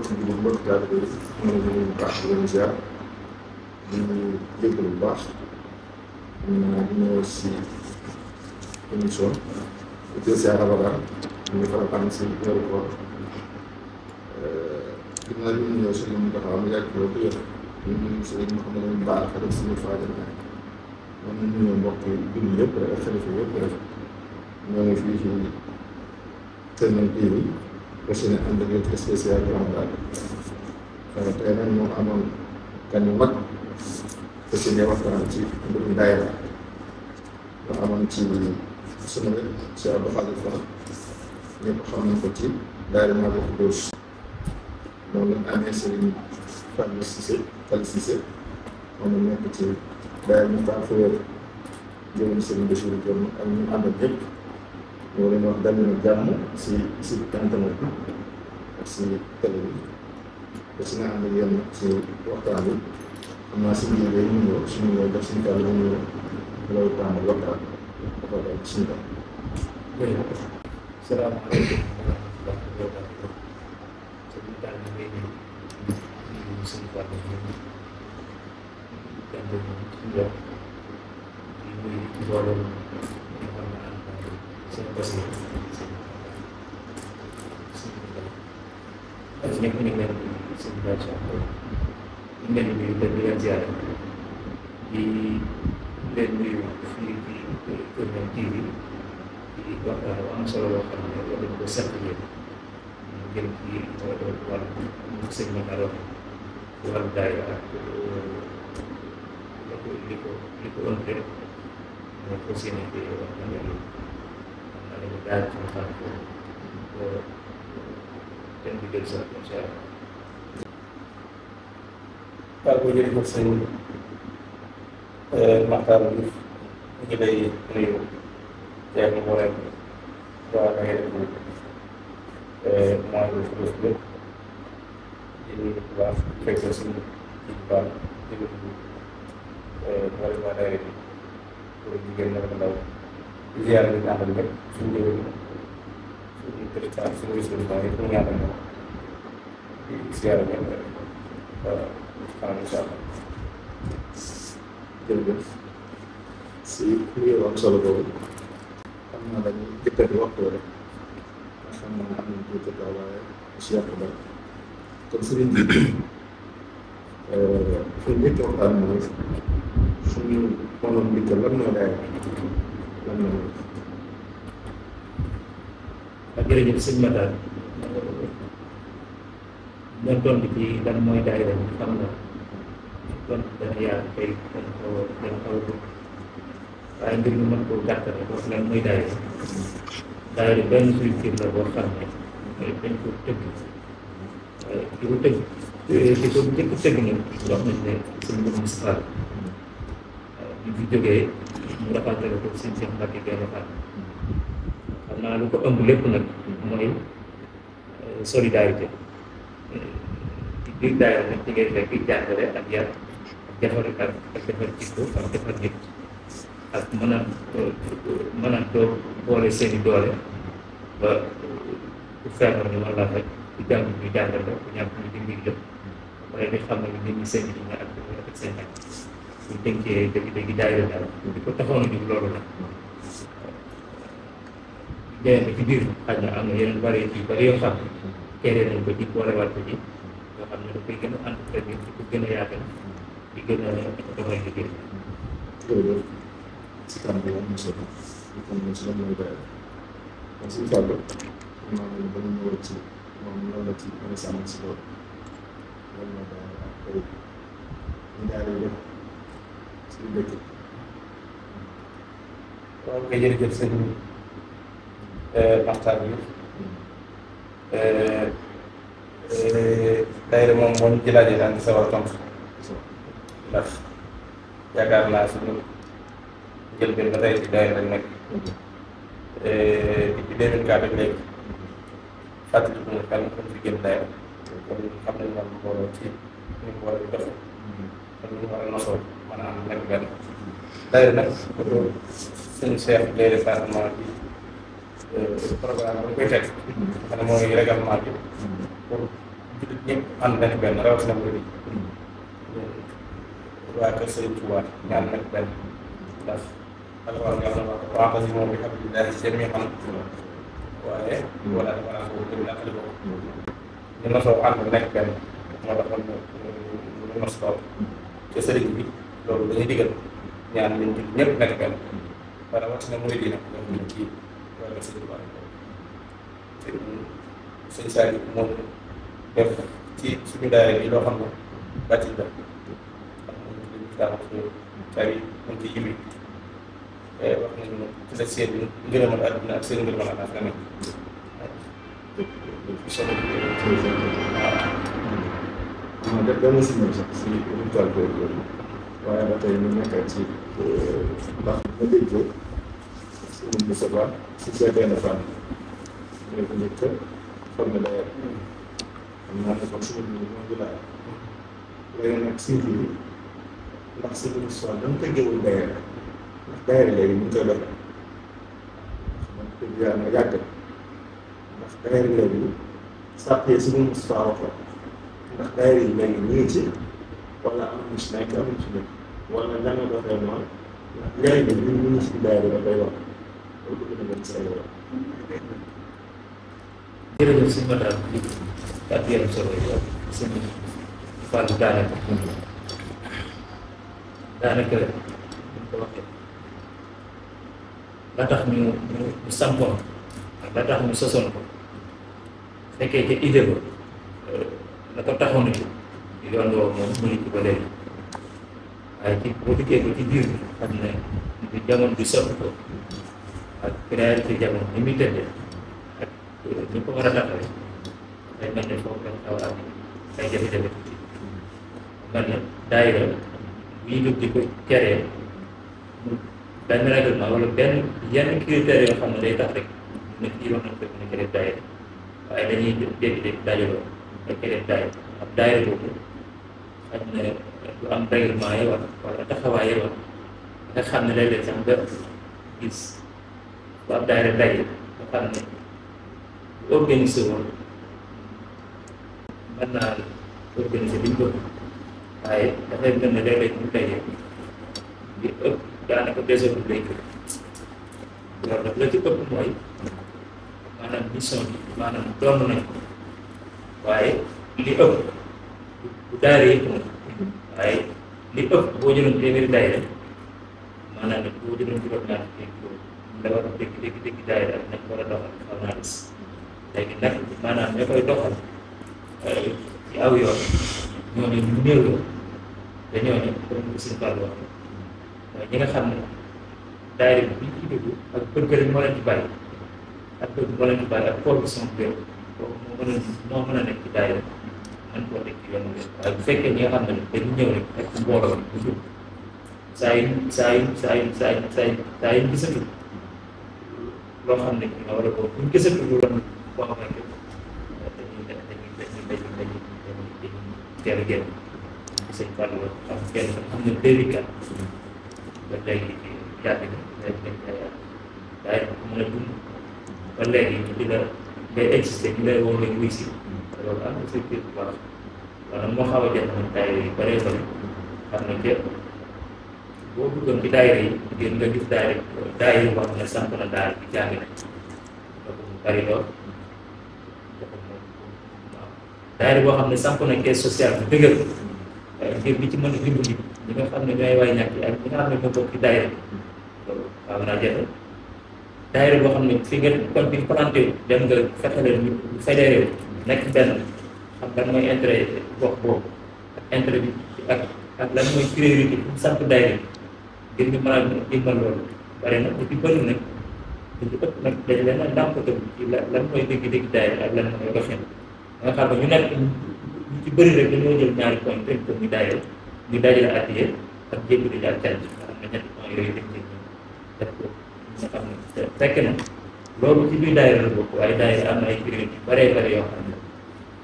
mbokk bi mbokk taalibe yi ñu ngi leen baax di leen ziar di jéggalu bu baax di ñëw si émission bu jël si Ramadan ñu faral am si weeru koor ginnaaw bi ñu ñëw si lu mu taxaw mu yàgg loolu yëpp ñu ngi si ñu xam ne dañu baax rek suñu faajal naa moom ñu ñëw mbokk yi dund yëpp rek ak xalifa yëpp rek ñoo ngi fii ci Ténor TV aussi ne ànd ak yéen spécial Ramadan tey nag moo amoon gan yu mag aussi ne waxtaan ci mbirum daayira nga amoon ci sunu Cheikh Abdou Khadir Fall ñëpp xam nañ ko ci daayira Mabou Khoudoss moom lañ amee Serigne Fallou Cissé moom la nekk ci daayira mu faa fëyër jëwñ Serigne Bassirou Dione ak ñu àndal ñëpp ñoo leen wax dal na jàmm si internet bi ak si télé bi aussi na ànd ak yéen si waxtaan bi xam naa si biir yooyu ñu ñëw suñu ñëw def suñu kàddu ñu loolu tàmbali waxtaan dafa doon suñu tam. Salaamaaleykum wa rahmatulah wa barakatuh. Sëñ bi daal di nuyu suñu kàddu gi ñu gàncax gi ci yow di nuyu mbooloo ñu xam ne ànd naa seen bés yi ak ñëpp ñu ngi leen di suñu bàcc ñu ngi leen di nuyu te di leen ziare di leen nuyu fii di Ténor TV di waxtaan bu am solo boo xam ne war nañu ko sant yéen ñu jëm ci wàllu sëñ bi alors wàllu daay ak li ko ëmb moo ko séenee di wax na ne xam naa dañu daal ci xam ko ten bi jël sa incha allah. waaw boo jëlee foofu sëñ Makhtar Diouf ñu ngi lay nuyu yaa ngi mboolem waa da ngay def mooy bu Khoudoss bi di nuyu bu baax fekk suñu ci bu baax di nuyu mboolem waa daayira bi pour jigéen ñi ak ndaw di ziar bi ñu àndal ñëpp suñu jëwee suñu président suñu vice-président yi ñu ñaanal ñoom di ziar ñëpp incha allah. jërëjëf si liggéey am solo boobu xam naa dañuy jëkkati waxtu rek nga xam naa am nañ tuuti daal waaye si yàq ba comme sëriñ bi fu ñu njëkk waxtaan mooy suñu mënoon dikkal lan mooy daayira lan mooy jërëjëf sëñ Matar nga tontu ci lan mooy daayira bi xam nga tontu dana yaatu tey dana xaw a gudd waaye ngir ñu mën koo gàttal wax lan mooy daayira benn structure la boo xam ne dañ ko tëgg di ko tëgg di ko njëkk tëgg nag wax nañ ne sëñ Mourou Moustapha ñu fi jógee mu rafetlu ko sëñ Cheikh Mbacke Gaïndé Fatma xam naa lu ko ëmb lépp nag mooy solidarité ci biir daayira nag ci ngay fekk jàngale ak yar ak defar jikko ak defar nit ak mën a doo boole seeni doole ba ku feebar ñu mën laa faj ku jàng ñu jàngal la ku ñàkk ñu dimbali la waaye di xam ne nit ñi seen i ak seen ñàkk ñu tënkee dëgg-dëgg daayira daal di ko taxoon a jóg loolu nag déwén ci biir xaj na am na yeneen variétés yu bëri yoo xam ne teere nañ ko ci boolewaat ko ci yoo xam ne da koy gën a entretenir di ko gën a yaatal di gën a doxal liggéey. jërëjëf si kàddu gi am na solo li ko mën si lan mooy daayira kon si Fallou xam naa ne ba ñu ñëwal ci moom lan la ci mën a sàmm si loolu lan mooy daayira ak tey ñu ñaari yëpp si dëkk bi. waaw kay jërëjëf sëñ Makhtar Diouf daayira moom moo ñu ci laajee daan di sawar a tontu ndax yaakaar naa suñu njëlbeen ba tey ci daayira rek nekk depuis 2004 ak léegi fàttali ko mu kenn fi génn daayira kon xam nañ man mbooloo ci ñu mu war a doxe kon ñu war a nosoo mën a am nekk benn daayira nag suñu chef des départements bi programme ba koy teg xam ne mooy règlement bi pour jullit ñëpp ànd nekk benn rawatina murid yi waa kër Sëriñ Tuubaa ñu ànd nekk benn ndax alxuraan nga xam ne wa'tasimu bi hablillahi jamii'an waaye wala dafa ko gën a ko ñu nosoo ànd nekk benn moo tax ñu nos lool te sëriñ bi loolu dañuy digal ñaan nañ jullit ñëpp nekk benn waaye rawatina murid yi nag ñoom ci waa kër Sëriñ Tuubaa te sëñ Saliou moom def ci suñu daayira yi loo xam ne bàcc la ndax moom dañuy daal suñu saa yi mën ci yimi wax nañu ne ci la seen ngërëmal àdduna ak seen ngërëmal àllaaxira nekk waaw dama si ñëw sax si rituel boobu loolu waaye ba tey ñu nekkaat ci ndax ma dégg ko si Moussa Ba si benn fan ñu ko njëkk formé d'ailleurs xam naa ne kon suñu moo ngi laaj léegi nag si biir ndax si biir soit dama tëggewul d'ailleurs ndax d'ailleurs léegi ñu ngi koy doxee man dëgg yàlla yàgg ndax d'ailleurs léegi sàppee si biir soit waxoon ndax d'ailleurs yi léegi ñu ngi ci wala amuñu si nekk amuñu si nekk wala da nga doxee noonu ndax njëriñ bi ñu ngi si d'ailleurs da koy wax loolu bëgg na ngeen si ay wax. jërëjëf sëñ Matar di kàddu yaram solo yi ak sëñ Fallou daanaka ñu ko waxee la tax ñu sampoon ak la tax ñu sosoon ko fekkee ca idée ba la ko taxoon a yoon woowu moom mu ngi ci ba léegi waaye ci boo dikkee ko ci biir bi xam ne di jamono bi soppi ko ak réalité jamono ni muy tëddee ak ñu ko war a taxawee day mel ne foofu lañ xaw a am ay jafe-jafe tuuti mel ne daayira bu ñu jóg di ko keree mu benn règlement wala benn yenn critères yoo xam ne day tax rek ne fii wax nañ ko mën a keree daayira waaye dañuy dégg-dégg dajaloo nga keree daayira ab daayira boobu xam ne du am règlement yi wax wala taxawaay yi wax nga xam ne léeg-léeg sax nga gis bu ab daayira daje nga xam ne bu organisé woon mën naa organisé li ñu bëgg waaye dafay mel ne léeg-léeg ñu daje di ëpp daanaka désordre lay gën loolu nag la ci ëpp mooy maanaam mission bi maanaam doon nañ ko waaye li ëpp bu daayira yëpp nag waaye li ëpp boo jëloon téeméeri daayira maanaam nag boo jëloon juróom-ñaar da war a dégg daayira ak nañ war a doxal xaw naa gis léegi nag maanaam ña koy doxal ci aw yoon ñooñu ñu néew la te ñooñu comme ko suñu Fall wax mooy ñi nga xam ne daayira bi ñu ciy dugg ak bëgg rek moo leen ci bàyyi ak bëgg moo leen ci bàyyi ak condition bi boobu moo mën a nekk ci daayira man koo teg ci yoon bi waaye bu fekkee ñi nga xam ne dañu ñëw rek ak mbooloo bu dugg saa yu gisatul loo xam ne nga war a boobu bu ñu gisatul lu doon boo xamante dañuy teel a génn sëñ Fallou am kenn xam ne délicat ba léegi yàgg na léegi dañ koy daay ko mën a dund ba léegi ñu dina ngay existé ñu lay woo nga wuy si loolu am na surprise bu baax wala moo xaw a jot nag daayira yi bëree bëri xam ne que boo duggoon ci daayira yi ngir nga gis daayira wax ne samp na daal bi jàng na donc mu bëri lool daayira boo xam ne samp na caisse sociale bu dëgër ngir bi ci mën a dimbali ñi nga xam ne ñooy waay ñàkk yi ak ñi nga xam ne ñoo bokk ci daayira loolu waaw naa jafe daayira boo xam ne fi nga kon bi planté dem nga fexe leen ñu fédéré nekk benn xam lan mooy intérêt gox boobu ak intérêt bi ak lan mooy priorité bi samp daayira ngir ñu mën a dimbal loolu bari na ci bëri nag li ci ëpp nag dañ leen a ndàmpatal ci lan mooy dégg-dégg daayira ak lan mooy doxin nga xam ne ñu nekk ñu ci bëri rek dañoo jël ñaari point tënk ko ñu daayira ñu dajale addiya ak jébbali ak cant nga xam ne ñetti point yooyu dañ ci def ko nga xam ne fekk na loolu ci biir daayira la bokk waaye daayira am na ay priorité yu bëree bëri yoo xam ne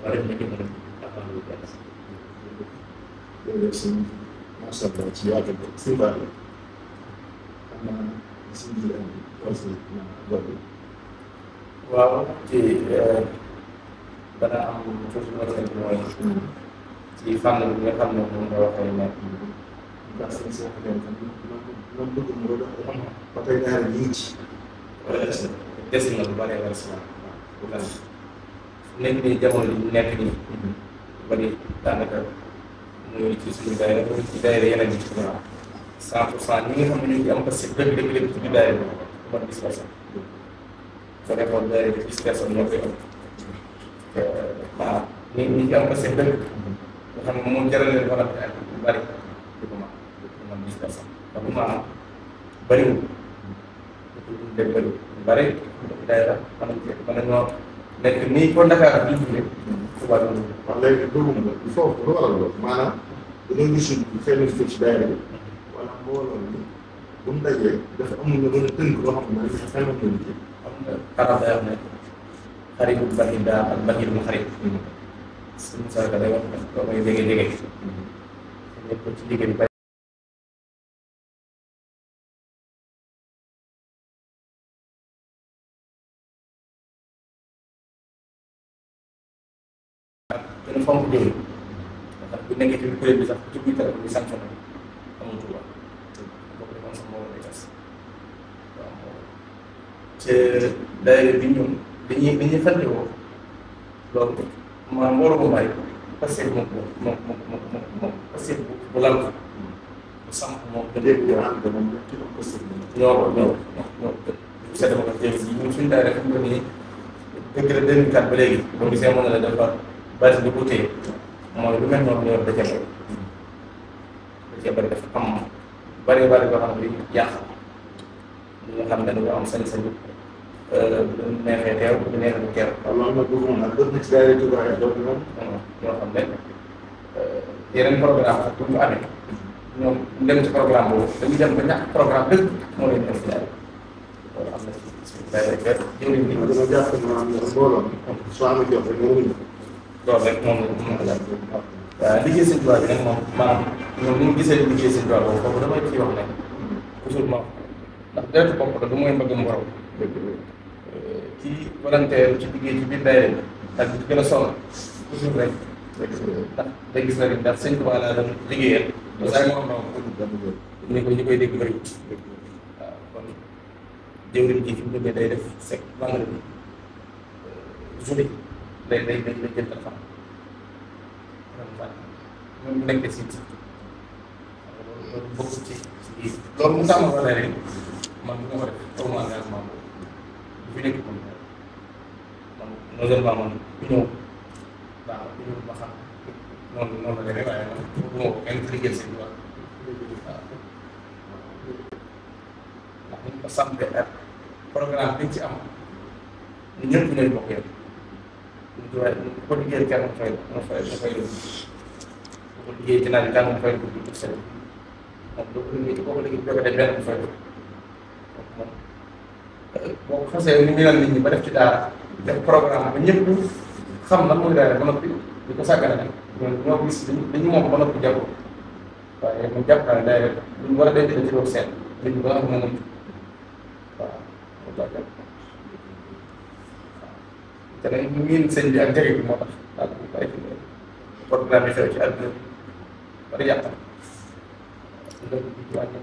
war na ci mën a taxaw lu bees. jërëjëf sëñ macha allah ci yaatal ko si baax la xam naa si biir am aussi naa góor bi. waaw ci dana am tuuti lu ma tënk mooy ci fànn bi nga xam ne moom nga waxee ne ndax seen seex leen tam ñoom bëgg mu ko dox ba tey daara yi ngi ci wala des na lu bëree bëri si man nekk nii jamono ji nekk nii bari daanaka muy ci suñu daayira muy ci daayira yeneen yi 100% ñi nga xam ne ñu ngi am parce que dëgg ci biir daayira bi man 10 personnes soo defoon daayira bi 10 personnes ñoo koy am waaw ñi ci am parce que dëgg nga xam ne moom jaral leen wala ak lu bari du ko man 10 personnes donc ma bariwul dëgg bariwul bari daayira mën nañoo nekk nii ko Dakar ak Diouf rek suba doon wax léegi dugub la il faut lu waral loolu maanaam dañoo gisul xëy na ci daayira bi wala mbooloo mi bu mu dajee dafa amul nga mën a tënk loo xam ne dafa xelal nañu ci. xam nga xarab day wax ne xaritu baxida ak baxidu xarit suñu sarka day wax ne doo koy jege ñëpp ko ci jigéen bi gën a fonk jëwri ndax bu nekkee ci kuréel bi sax ci biir téléphone bi sanctionné amul tubaab boobu defoon sax moo war a gas waaw te daayira bi ñun dañuy fàttewoo loolu maanaam mbooloo bu bari parce que moom parce que bu lal bu samp moom dégg nga ah dama ci doon ko ñoo bu seetlu ma ko jëf ñun suñu daayira fi mu ne nii dëgg la 2004 ba léegi boo gisee mën na la dafa bari li ko téye mooy lu mel noonu yor da cee bëri dafa am bari boo xam ne yàq li nga xam ne dañoo am sañ-sañu bu neexee teew bu neexee du teew. waaw loolu nag bëgg naa def na ci daayira Touba ak doom ñoom. ñoo xam ne yeneen programme sax pour ñu amee ñoom ñu dem ci programme boobu dañuy dem ba ñàkk programme dëgg moo leen def ci daayira loolu am na ci daayira jëwriñ bi. dama jàpp ne maanaam mbooloo mi soo amee jot rek nga wuñu loolu rek moom la waaw liggéey Sëñ Tuubaa bi nag moom maanaam ñoom ni ñu gisee liggéey Sëñ Tuubaa boobu foofu damay ciy wax ne toujours ma ndax deretu bopp la du mooy mbëgg mu raw kii volontaire ci liggéey ci biir daayira ak di gën a sonn toujours rek ndax day gis na rek ndax Sëñ Tuubaa laa doon liggéeyal ba saa moo am ni ko ñu koy dégg bëri waaw kon jëwriñ ji fi mu day def sec vendredi journée day jël téléphone mu nekk si loolu bokkul ci loolu mu tàmm wala rek man bu ma ko def xaw ma engagement bu fi nekk moom man non seulement man ku ñëw baax na ku ñëw ma xam noonu la demee waaye man bu ma ko kenn liggéeyal seen waaw ndax ñu ko sampé ak programme bi ci am ñëpp ñooy bokk yëpp waaye bu ko liggéeyal kenn mu fay bu ko liggéey ci naaj bi kenn mu fay dugg ci seen moom boo ko liggéey boo ko defee benn mu fay dugg moom boo ko xasee ni mu naan nit ñi ba def ci daara def programme ba ñëpp xam lan mooy daara ba noppi di ko sàggane nag ñoo gis dañu moom ba noppi jàpp waaye mu jàpp naa ne daara lu ñu war a denc ci loolu seet nit ñi ba nga xam ne moom waaw moo tax te nag ñu ngi sëñ bi ak jege bi moo tax daal di bàyyi programme yi xew ci àdduna bi bari yàq ndëgg bi ci wàññi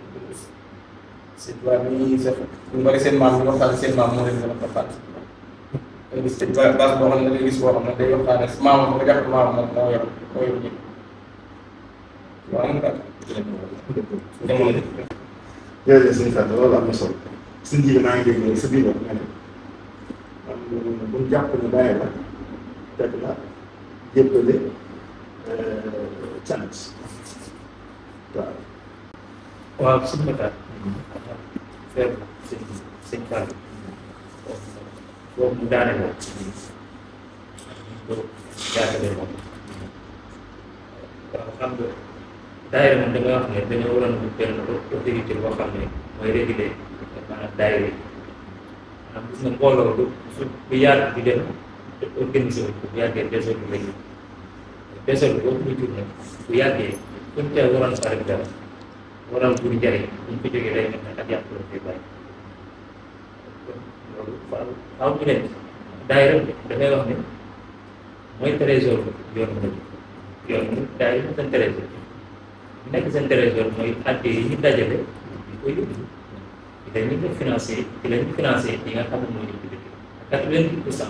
sëñ bi mi sax ñu bari seen maam ñu waxtaan seen maam moo leen gën a waxtaan nga gis sëñ base boo xam ne da ngay gis boo xam ne day waxtaane maamam nga jàpp maamam moom moo yor ñëpp waaw am nga jamono ji jërëjëf sëñ Fatou loolu am na solo suñ jigéen maa ngi dégg sa biir nga ne bu ñu jàpp ne bàyyi la fekk na jébbale cant waaw. waaw suñu bëtaat. feeb sëñ Fall. boobu mu daane moom. jaatale moom. waaw xam nga daayira moom da nga wax ne dañoo waroon a benn autorité boo xam ne mooy réguler maanaam daayira yi maanaam gis nga mbooloo bu yaatu di dem organisé wu bu yàggee désordre lay désordre boobu muy jur nag bu yàggee suñ ca waroon a rek dara waroon jur njëriñ buñ ko jógee day mel ne ak yàq la koy bàyyi kon loolu faaw ñu leen daayira dafay wax ne mooy trésor yoon mu daay yi seen trésor nekk seen trésor mooy adde yi ñu dajale ñu koy yóbbu ci la ñu ko financé ci la ñu financé yi nga xam ne moo jëm ci dëkk 88%.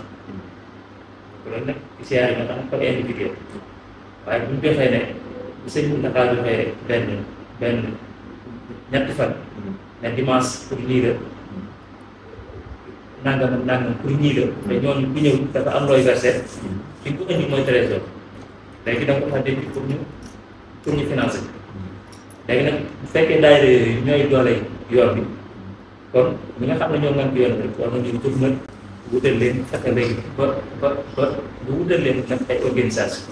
loolu nag siyaar yi nga xam ne par individuel waaye bu ñu joxee ne bu sëñ bi dafa joxee benn ñetti fan ne dimanche pour ñii la nangam pour ñii la te ñooñu bu ñëw dafa am looy versé li ko indi mooy trésor léegi da nga ko fa dégg pour ñu financer léegi nag bu fekkee daayira yooyu ñooy doole yoon bi kon ñi nga xam ne ñoo ngan ko yoon rek war nañu jóg nag wutal leen fexe léegi ba bu wutal leen nag ay organisation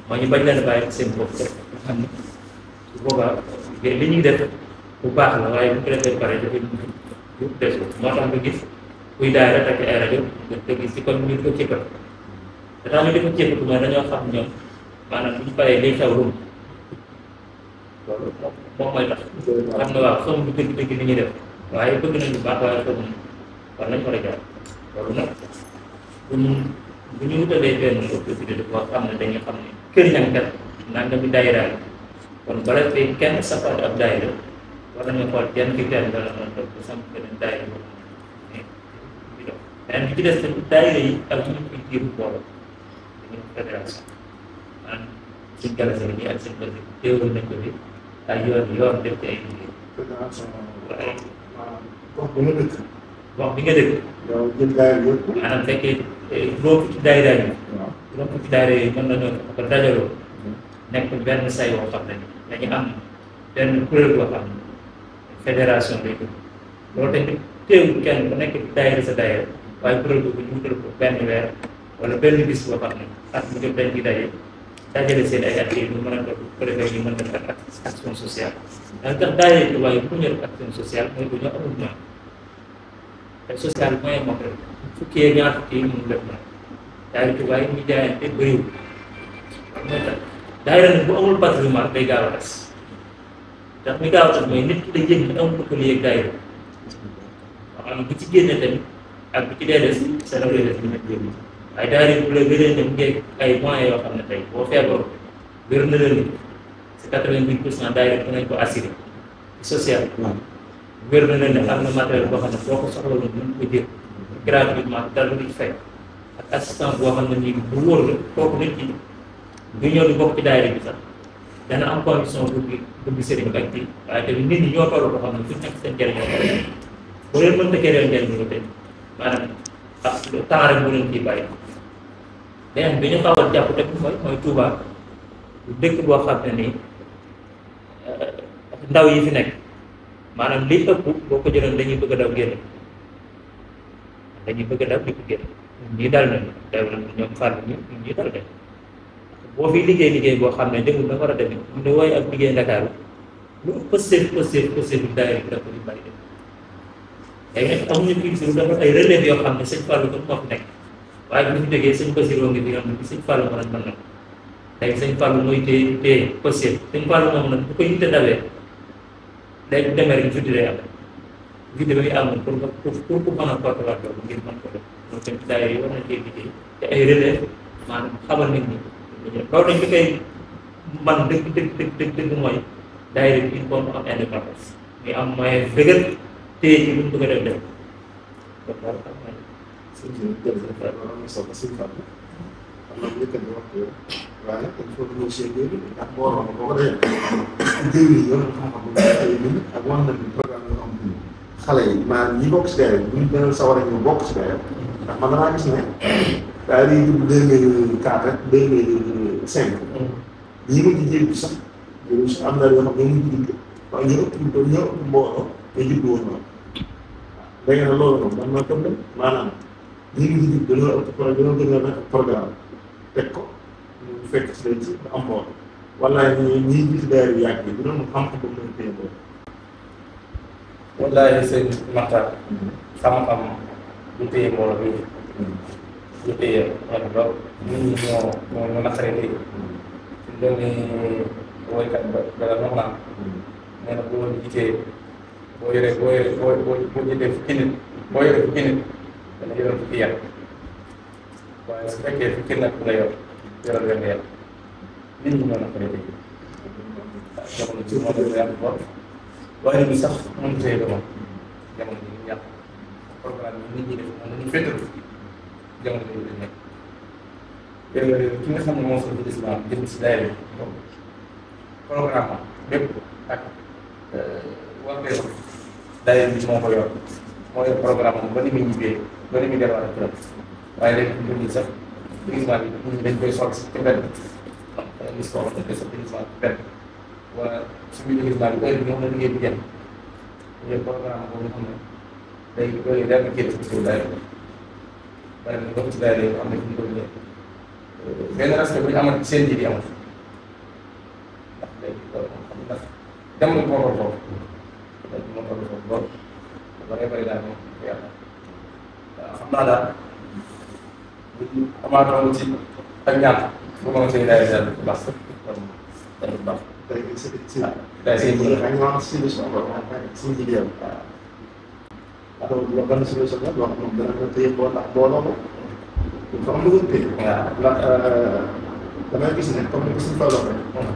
moo ñu bañ leen a bàyyi seen bopp rek nga xam ne su boobaa li ñuy def bu baax la waaye bu ko defee pare dafay du des moo tax nga gis kuy daayira takk ay rajo nga gis ci kon ñu di ko cëkkal te tax ñu di ko cëkkatu mooy dañoo xam ñoom maanaam bu ñu paree liy xew rum loolu moom mooy tax xam ne waaw xamuñu dëgg-dëgg li ñuy def waaye bëgg nañu baax waaye xamuñu war nañ war a jaar loolu nag bu ñu wutalee benn opportunité boo xam ne dañuy xam ne kër ñankat nanga mi daayira kon bala fee kenn safar ab daayira war nañu xool yan critère nga la mën a toog ba samp beneen daayira boobu di dox beneen bi ci des tamit daayira yi ak ñu koy jiiru boolo dañu fédération maanaam suñ galasé yi ak seen bëri teewul nañ ko fi ay yoon def ci ay liggéey fédération waaye gox bi nga dëkk wax bi nga dëkk yow jël daayira yëpp maanaam fekkee juróom ci daayira yi waaw juróom ci daayira yi mën nañoo ko dajaloo nekk benn say boo xam ne dañu am benn kuréel boo xam ne fédération lay tudd loolu tamit teewul kenn ku nekk daayira sa daayira waaye kuréel boobu ñu wutal ko benn weer wala benn bis boo xam ne at mu jot dañ ci daje dajale seen ay activités ñu mën a toog ko defee ñu mën def ak action sociale daal tax daayira bi waaye bu ñu def action sociale mooy bu ñu amul moyen te social moyen moo ko def fukki ak ñaar fukki yi mënul def moyen daayira bi waaye ñu jaayante bëriwul mooy tax daayira nag bu amul patrimoine day gaaw a tas ndax mi gaaw a tas mooy nit ki day yëg ne amul ko lii ak daayira maanaam bu ci génne tamit ak bu ci dee des sa la koy def dina jéem waaye daayira bu la wéree ne mu ngi ay moyens yoo xam ne tey boo feebaroo wér na la ni c'est 88% daayira dinañ ko assuré social wér na leen ne am na matériel boo xam ne boo ko soxla woon mën ko jël gratuitement dara du ci fekk ak assistance boo xam ne nii bu wóor la kooku nit ki du ñëw di bokk ci daayira bi sax dana am condition bëgg sëriñ bi ak kii waaye tamit nit ñi ñoo toll boo xam ne fu nekk seen njëriñ boo leen mënta kereel njëriñ ko tey maanaam temps rek bu leen ciy bàyyi beneen bi ñu xaw a jàpp tamit mooy Touba dëkk boo xam ne nii ndaw yi fi nekk maanaam li ëpp boo ko jëloon dañuy bëgg a daw génn dañuy bëgg a daw di ko génn ñii dal nañu daw nañu ñoom fàll ñii dal nañu boo fi liggéey boo xam ne demul da war a demee mu ne wooy ak liggéey Ndakaaru lu possible daayira bi dafa di bari dem léegi nag amuñu culture dafa ay relève yoo xam ne sëñ Fallou ko moo fi nekk waaye bu ñu jógee sëñ Basiroo ngi fi nga xam ne sëñ Fallou mën na ko léegi sëñ Fallou mooy téye possible sëñ Fallou moom nag bu ko yitte dawee léegi bu demee rek vide lay am vide bi amul pour ku mën a portewaat loolu ngir mën ko def loolu tamit daayira yi war na cee liggéey te ay relève maanaam xamal nit ñi loolu dañ ko koy man dëgg mooy daayira bi il faut mu am indépendance muy am moyen dëgër téye ci lu mu bëgg a def donc daal xam nañ sëñ bi jërëjëf loolu am na solo sëñ Fallou xam naa njëkk a wax yow waaye nag il faut que ñu seetlu ndax boo xam ne boo ko defee jiw yi yow xam-xam bu ay nit ak wax na ni programme yoo xam ne xale yi maanaam ñi bokk si daayira bu ñu gën a sawar a ñu bokk si daayira ndax man damaa gis ne daal di judd 2004 rek 2005 ñi ma ci jiitu sax ñun sax am na yoo xam ne ñu ngi judd waaye ñu ëpp mbooloo ñu judd woon noonu léegi nag loolu moom man ma problème maanaam ñi ngi judd dañoo ëpp dañoo gën a nekk programme teg ko ñu fekk si leen si am mbooloo wala ñi jiitu daayira bi yàgg bi dina mu xam-xam ba mën a téye ko wallaahi sëñ Maxtaar xam-xam du téye mbooloo bi du téye wala lool nit ñi ñoo naqaree téye suñ doon ni woykat ba dara wax naan nee na boo jiitee boo jiitee fukki nit boo yoree fukki nit dana yoroon fukki yat waaye su fekkee fukki nag nga yor yoral wenn yàlla nit ñi ñoo na ko dégg jamono ji moo doon yàlla lool waaye bi sax moom see doon jamono ji ñu yàq programme yi nit ñi def moom ñu féetal jamono ji lañ nekk ki nga xam ne moo soxla islam jëm si daayira bi programme am bépp ak war ngay wax daayira bi moo ko yor moo yor programme am ba ni muy ñibbee ba ni muy delluwaat ak këram waaye léegi ñun ñii sax islam bi nit ñi dañ koy sol si ci benn gis ko dañ koy sol ci islam ci benn wala suñu islam bi heure bi nga xam ne liggéey bi jeex ñu programme boobu nga xam ne day doy leer na kii def ci daayira bi bari na dox ci daayira yi am na fi ñu ko benn respect bu ñu amal seen ji di amal ndax léegi loolu moom xam ndax jamono moo toll foofu léegi moo toll foofu lool ba ngay bëri daal moom yàlla waaw xam naa daal bu ñu amaatoon ci ak ñaan bu ma see daay daal bu baax daal bu baax. tey si daay seen ji dañu wax solution boobu suñu jigéen waaw loolu ban solution la loo xam ne dana ko téye boo ndax boo loolu dafa am lu ko téye ndax damay gis ne comme ni ko suñu Fallou waxee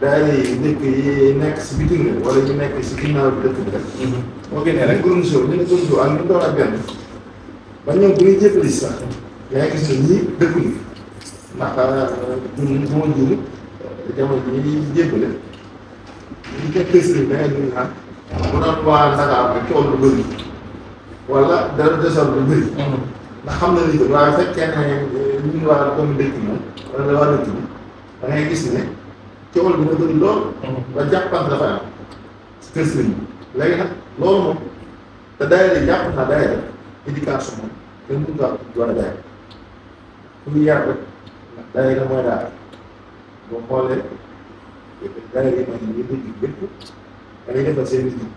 daay nekk yi nekk si bitim réew wala ñu nekk si ginnaaw bi dëkk bi rek moo génnee rek ñu ne Goundiou ak ñu doon ak benn ba ñoom bu ñuy jébbali sax yaa ngi gis ne ñii dëkkuñu ndax ñun bu ma juum jamono ji ñuy jébbale ñu nekk sëriñ da ngay dund naan mu doon waa Dakar ak coow lu bëri wala dara desal lu bëri ndax xam na li ko waaye fekkee ne ñu waa comme dëkk moom wala waa dëkk bi da ngay gis ne coow dina bëri lool ba jàppante dafa am si kër sëriñ léegi nag loolu moom te daayira jàpp naa daayira éducation moom kenn mënu ko doon daayira fu ñu yar rek daayira mooy daal boo xoolee daayira yi mooy ñu dëgg bépp da ngay defal seen nit ñi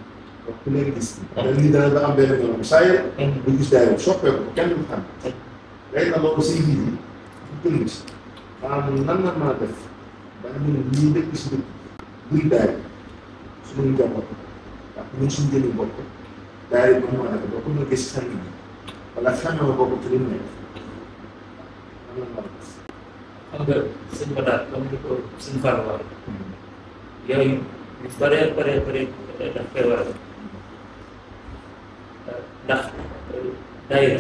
donc ku leen gis nit dana da am benn ñoom saa yëre bu gis daayira soppeeku kenn du xam léegi nag loolu si nit yi fu tënk si maanaam nan la mën a def ba ñun ñii dëkk si dëkk buy daayira suñu njaboot ndax ñun suñu jëli bopp daayira bi moo nekk ba ku ñu gis xel yi wala xam na bopp ci li mu nekk nan la mën a def xam nga sëñ Badaat comme ni ko suñu Fallou waxee yooyu yu bëree daf koy waral ndax daayira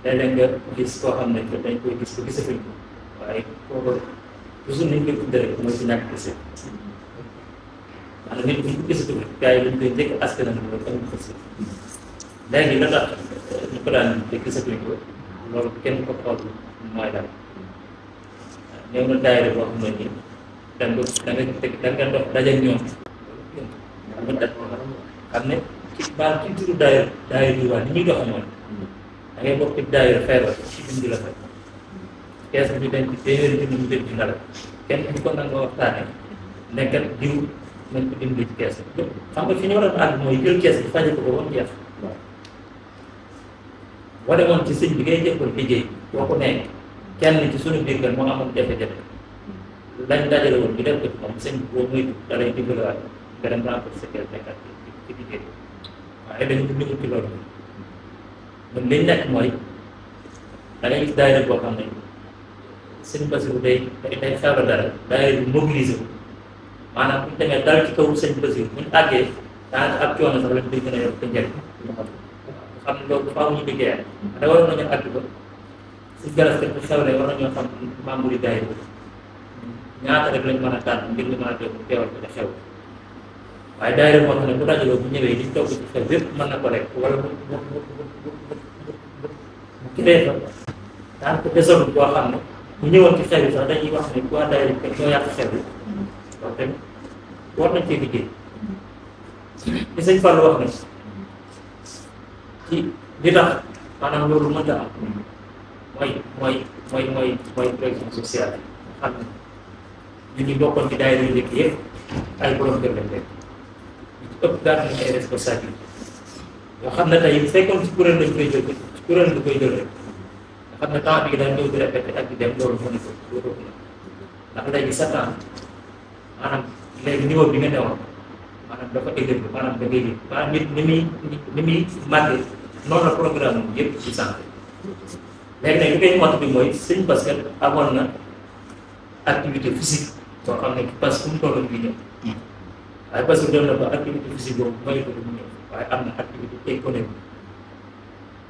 léeg-léeg nga gis koo xam ne dañ koy gis ko gisatuñ ko waaye kooku toujours nañ koy tuddee rek mooy ci ñàkk gise maanaam nit ñi ko gisatuñ rek gars yi dañ koy njëkk askan wi mooy am gis léegi la tax ñu ko daan te gisatuñ ko loolu kenn ko xool mooy daal ñëw na daayira boo xam ne nii da nga dox daje ñoom mu daj xam ne ci baal ci turu daayira bi waa ni ñuy doxe moom da ngay bokk ci daayira feebar ci bind la fekk kees bi ñu denc téeméeri junni mu denc ndala kenn du ko nangoo waxtaane nekkat diw nañ ko dimbali ci kees bi xam nga fi ñu war a àgg mooy jël kees bi faje ko ba woon jeex boo demoon ci sëñ bi ngay jëppal liggéey boo ko nee kenn ci suñu biir kan moo amoon jafe-jafe lañ dajale woon ñu def ko ci moom sëñ bi boo muy da lay dimbaliwaat nga dem renforcer sa kër nekkat ci liggéey waaye dañu ñëwul ci loolu ñun liñ nekk mooy da ngay gis daayira boo xam ne sëñ Basiru day feebar dara daayira bi mobilisé wu maanaam bu ñu demee dal ci kaw sëñ Basiru bu ñu àggee daanaka ab coono sax lañ koy gën a yor te njëriñ xam ne loolu faaw ñu liggéeyal da waroon nañu àgg ba si garas kat bu xewlee war nañoo xam membre yi daayira ñaata rek lañ mën a tànn ngir ñu mën a def teewal ko ca xew waaye daayira moo xam ne bu dajaloo bu ñëwee liñ togg ci xew lépp mën na ko rek wala mu kiree fa daan ko desoon boo xam ne bu ñëwoon ci xew yi sax dañuy wax ne waa daayira bi ñoo yàq xew yi loolu tamit war nañ cee liggéey li sëñ Fallou wax na ci li tax maanaam loolu mënta am mooy protection sociale xam ne ñun ñu bokkoon ci daayira yu njëkk yëpp ay borom kër lañ rek ñu ci ëpp daal nañ ay responsabilité yoo xam ne tey bu fekkoon ci kuréel lañ koy jël ci kuréel la koy jël rek nga xam ne temps bi daal ñëw di répété ak di dem loolu mënu ko loolu ndax léegi 7 ans maanaam léegi niveau bi nga newoon maanaam dafa élevé maanaam da ngay yëg maanaam nit ni muy màggee noonu la programme yëpp ci santé léegi nag li koy mot bi mooy sëñ parce que amoon na activité physique soo xam ne parce que fu mu toll nii ñëw waaye parce que dem na ba activité physique boobu mooy ko mu ñëw waaye am na activité économique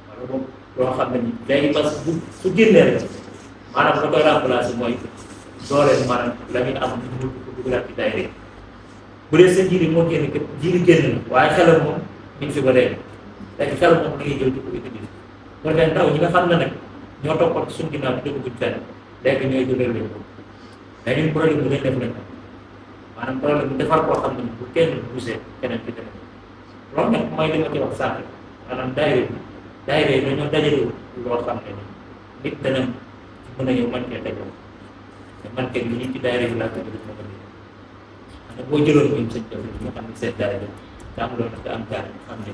wala moom loo xam ne nii léegi parce que su génnee rek maanaam da koy remplacer mooy dooleel maanaam la ñuy am ñu ko dugalaat ci daayira bu dee sa jiiri moo génn kat jiiri génn na waaye xelam moom mi ngi fi ba léegi léegi xel moom da ngay jël di ko utiliser bu defee ndaw ñi nga xam ne nag ñoo toppoon ci suñu ginnaaw bi dugguñ fenn léegi ñooy jëlee leen ko mais ñun problème bu ngeen def nañ maanaam problème bu defar koo xam ne bu kenn bousee keneen ci demee loolu nag mooy li ma ci wax sànq maanaam daayira yi dañoo dajale loo xam ne nit dana mën a yow man cee dajale te man teg li ñu ci daayira yi laa ko jël moo ko jël boo jëloon ñun sëñ Diouf ñu xam ne seen daayira te am loolu te am jaar xam ne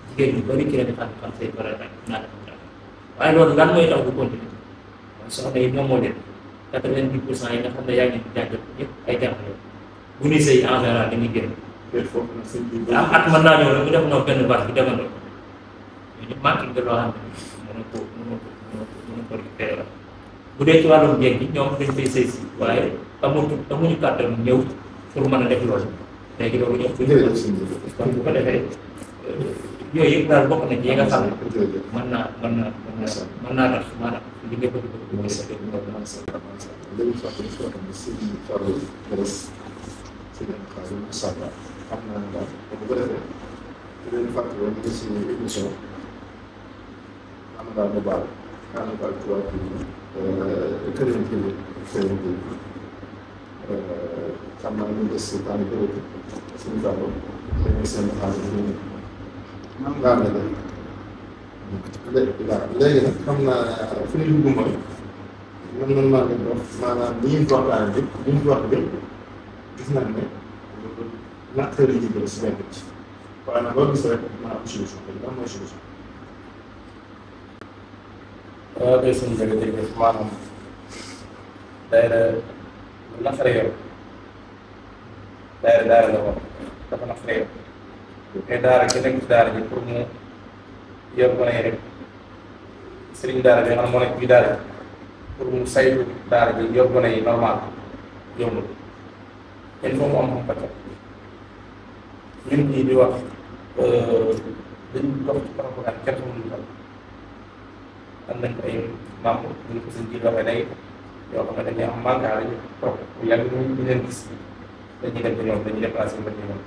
jigéen ñi bëri ci la xam say faral ak naata waaye loolu lan mooy tax du continuer mooy soxna yi moom moo leen 90% yi nga xam ne yaa ngi jàngal ñëpp ay jàngale bu ñuy sëy en général dañuy génn. am at mën naa ñëw rek mu def noonu benn baax bi demandoo ñu manqué nga loo xam ne mën ko récupéré la bu dee ci wàllum jéeg bi ñoom dañ koy sëy si waaye amuñu kàttan ñëw pour mën a def loolu léegi loolu ñëpp kon bu ko defee yooyu yëpp daal bokk na ci yi nga xam ne mën naa tax maanaam li nga bëgg léegi sax dañu soxla ne si farlu beres si leen xaalis macha allah xam naa ne daal bu ko defee di leen fàttali woon nga si émission am daal mu baal am daal ci waa Këriñ TV xam naa ñu des si temps bi suñu gàllankoor dañuy seen xaalis bi ñu man ngaa ne léegi nag xam naa fi ñu dugg mooy man maa ngi dox maanaam li ñuy waxtaan bi li ñu wax bi gis nañ ne naqari yi jël si nekk ci waaye nag boo gis rek maa am solution bi lan mooy solution. waaw kay suñu jërëjëf maanaam daayira lu naqare yor daayira la wax dafa naqare yor mais daara ki nekk ci daara ji pour mu yor ko ne rek sëriñ daara bi nga xam moo nekk ci daara ji pour mu saytu daara ji yor gone yi normal yombul il faut mu am xam-xam ñun ñii di wax dañu dox ci propagande kenn xamul lu am nañ ay membre ñu ko seen jiit waxee léegi yoo xam ne dañuy am manquant dañu toog bu yàgg ñu leen gis dañuy dem ci ñoom dañuy déplacé ba ci ñoom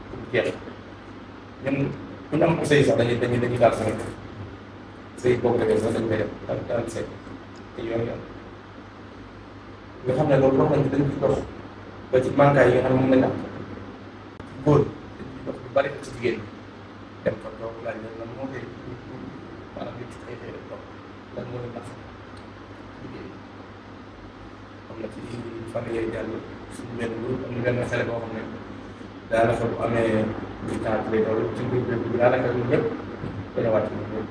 pour jeex ñun bu ñu am ko sëy sax dañuy daal sama sëy boobu defee sax dañu koy def daal sëy te yoon nga xam ne loolu dox nañ dañ ci dox ba ci manquant yi nga xam ne moom lañ am góor dañ ci dox lu bari ci jigéen ñi dem fa toog laaj leen lan moo koy maanaam nit xëy xëy rek toog lan moo leen tax liggéey xam na ci fan yooyu jàll suñu benn groupe am na benn xale boo xam ne daanaka bu amee du temps lay doon ci groupe bi daanaka ñun ñëpp dañoo wàcc ñun ñëpp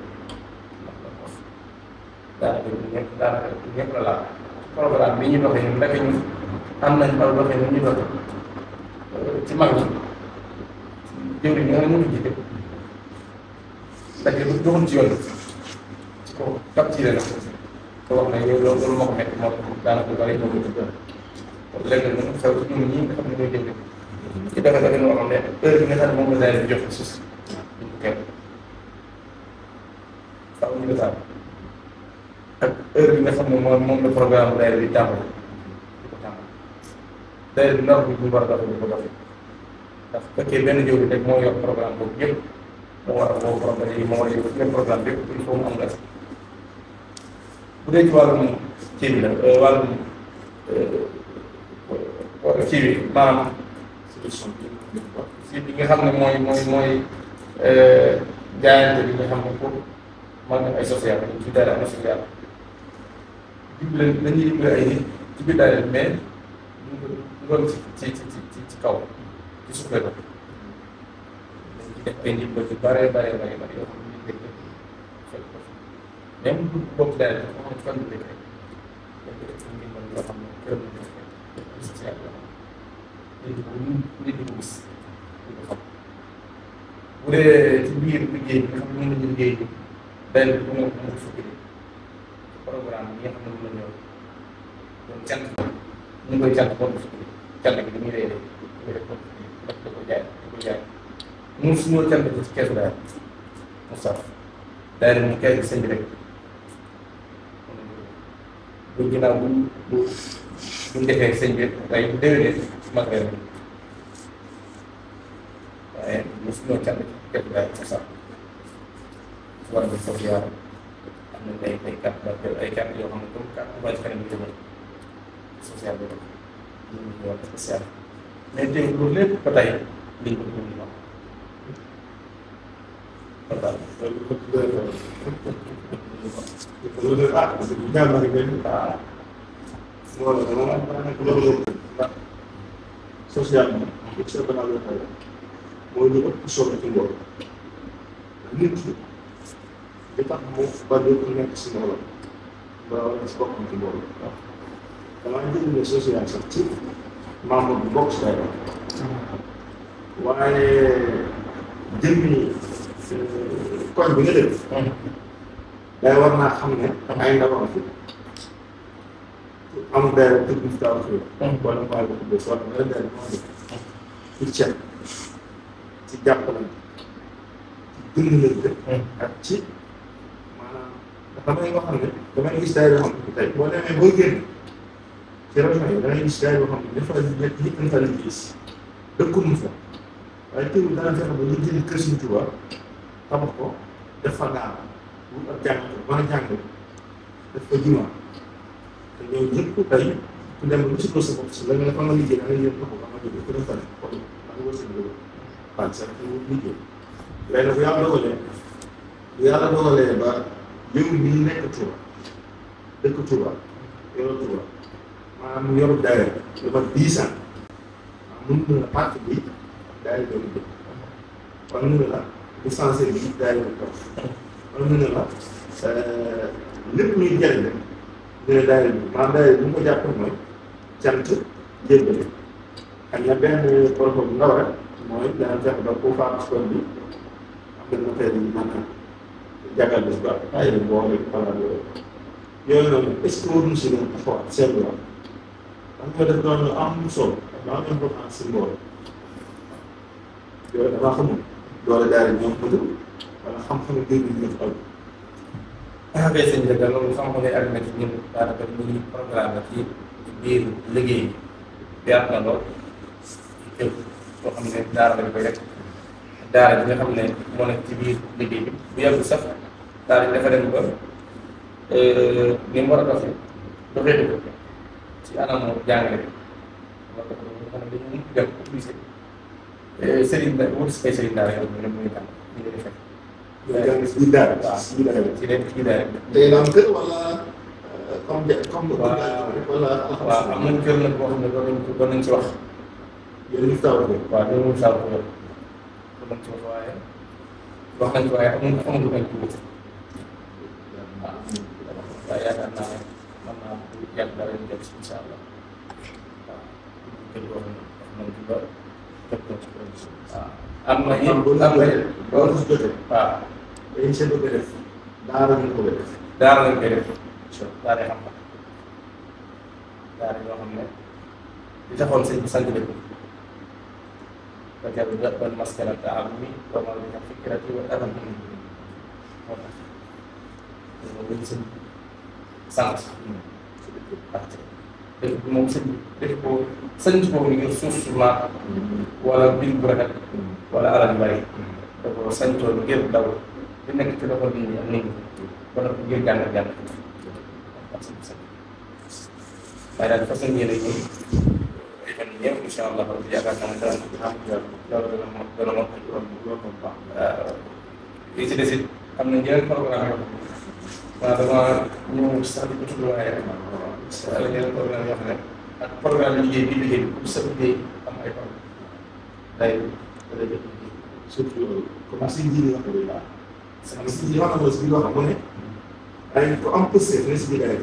ndax la ko daanaka ñun ñëpp la laal programme bi ñu doxee ñun ndeke ñun am nañ aw doxee ñun ñu doxee ci mag ñi jëwriñ ñi nga xam ne ñu jiite ndeke du doxul ci yoon ci ko capturé na ko wax ne yow loolu moo ko métti moo tax daanaka lu bari ñoo ko ci léegi nag ñu xew ci ñun ñii nga xam ne ñooy jënd ci defe-defe noo xam ne heure bi nga xam ne moom la daal di jox suuf duñ ko kenn faaw ñu desaat ak heure bi nga xam ne moom la programme daayira bi tàmbali di ko tàmbali daayira bi ndaw bi ñu war a doxee di ko doxee ndax fekkee benn jiw bi rek moo yor programme boobu yëpp moo war a woo programme yi moo war a yor benn programme yëpp il faut mu am gas bu dee ci wàllum kii bi la wàllum kii bi maanaam si bi nga xam ne mooy jaayante bi nga xam ne pour man ay social dañu ci daara am na social dañuy dimbale ay nit ci biir daara mais ñu doon ci kaw ci suuf la ko dañ ci def ay ndimbal yu bare yoo xam ne ñu fekk ko même bu bokk daara bi xam ne fan la dëkk rek dañ ko def ay ndimbal yoo xam ne kër la social la nit di ko gis di ko xam bu dee ci biir liggéey bi nga xam ne moom la ñu liggéey daayira bi mu fukki programme bi nga xam ne moom la ñëw doon cant ñu koy cant kon cant bi dañuy réeré ñu def ko da ko jaay mun suñoo cant ci keesu daal Moustapha daal mu kees bi sëñ bi rek bu ginnaaw buñ defee sëñ bi tey bu déwénee matériel bi waaye mosuñoo cant ci keesu daal Moustapha war a def foofu yaram am nañ ay carte yoo xam ne comme carte Touba Ca Kanam bi jëmal social bi ñu ngi wax spécial mais tey loolu lépp ba tey liñ ko dund ma social bi mooy lu ëpp solo ci mbooloo nit ki li tax mu ba dootul nekk si mbooloo mbaa wala si boppam ci mbooloo damaa jël ne social sax ci membre bu bokk si lay doon waaye jëmmi koñ bi nga dëkk day war naa xam ne ay ndawam fi am benn tëgg fi taw xëy wala mu bàyyi ko bés wala nga benn moo dëkk ci ceeb ci jàppalante ci dimbalante ak ci maanaam damay wax ne damay gis daay yoo xam ne tey boo demee boo génn ci région yi dangay gis daay yoo xam ne dafa nekk li ñu fa liggéey si dëkkuñu fa waaye teewul dana fexe ba ñu jëli kër Sëriñ Tuubaa tabax ko def fa daara wut ak jàng mën a jàng def fa jumaa te ñoom ñëpp tey ku dem ba gisuloo sa bopp si la nga ne fa nga liggéey da ngay yëg ko ba nga jógee ku dem fa ne kon da nga wër sa dëgg waaye sax dafa wut liggéey léegi nag bu yàlla dogalee ba yow mii nekk Touba dëkk Touba yoroo Touba maanaam mu yoru daayira lu mat 10 ans mun na la parti bi daayira doon dëkk wala mun na la bu sensé bi daayira toog wala mun na la lépp luy jëriñ rek ñu ne daayira bi maanaam daayira bi mu ko jàpp mooy cant jébbale ak na benn problème bu ndaw rek mooy dana fexe ba ku faatu kon bi am na matériel yi maanaam jàngal bés ba ay boo rek wala yooyu noonu est-ce que waruñu si doon taxawaat seetluwaat parce que def doon lu am solo daa am importance si mbooloo yooyu damaa xamul doole daal di ñoom mëtul wala xam-xam yu bëri ñu fa ah kay sëñ bi loolu xam-xam ne ak na ci ñun daanaka ñu ngi programme ci biir liggéey bi yaatu na lool kër boo xam ne daara lañ koy def daara bi nga xam ne moo nekk ci biir liggéey bi bu yàggul sax daara bi dafa dem ba ni mu war a doxee doxee ko ci anamu jàngale bi war ko nga xam ne dañu dem obligé sëriñ da wut ay sëriñ daara yoo xam ne muy jàng ñu ngi defee ci daara waaw ci daara ci leen ci daara day am kër wala comme wala waaw am nañ kër nag boo xam ne doon nañ ci wax yéen ñu taw ko waaw loolu moom saa ko yor doon nañ ci wax waaye wax nañ ci waaye amul nañ ci wut waaw waaye yaakaar naa ne mën naa yàgg dara ñu jot si incha allah waaw kër boo xam ne wax nañ ci ba jot nañ ci production waaw am na it am na loolu su jotee waaw dañuy seetlu ko def daara ñu ko def daara lañ koy def daara xam-xam daara yoo xam ne li taxoon sëñ bi sant dëkk ba jarul ban maskana taallumi wa mawlida fikrati wa adam moo tax moom lañ sëñ sant parce que dëkk bi moom sëñ dëkk ko sëñ ko ngir suuf su maat wala biir bu rafet wala alal bari da ko sañtoon ngir daw di nekk ci loxo nit ñi ak nit ñi ba noppi ngir jàng waaye daal façon yéene ñi fan ñëw incha allah yaakaar naa ne dana mot loolu baax li ci des it am na yeneen programme yoo xam ne dama ñëw sax di ko tudd waaye am na yeneen programme yoo xam ne ak programme liggéey bi liggéey bu sa liggéey am ay problème day jot surtout loolu comme si njiit wax dëgg baax xam si njiit wax na ko si biir wax mu ne ay ko am pësee ne si biir rek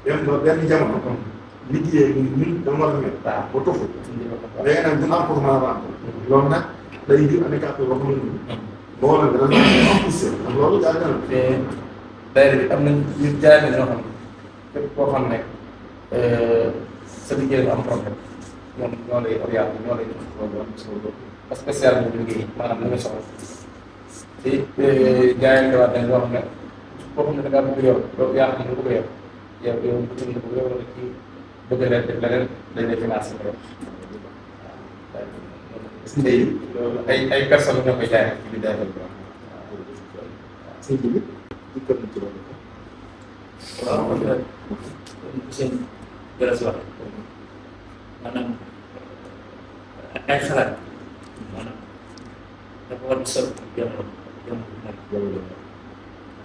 dem ba benn jamono liggéey bi ñun dama war a mel ba tofu léegi nag dina am pour mën a ràmp loolu nag day jur handicapé boo xam ne moo waral dana am pësee ndax loolu daal dana daayira bi am nañ ñu jaay na ñoo xam ne képp koo xam ne sa liggéey am problème ñoom ñoo lay orienté ñoo lay jox loolu spécial bu liggéey maanaam li nga soxla te jaayante waat dañ loo xam ne boo xam ne da ngaa bëgg yor loolu yaa xam ne lu bëgg yor yow yow bëgg nga ko yor wala ci bëgg leen def leneen dañ lay financé ko waaw ay personnes ñoo koy jaay ci biir daayira bi sëñ bi dikkal na ci loolu. waaw xam nga seen gërës wax maanaam ay xalaat maanaam dafa war di soppi jamono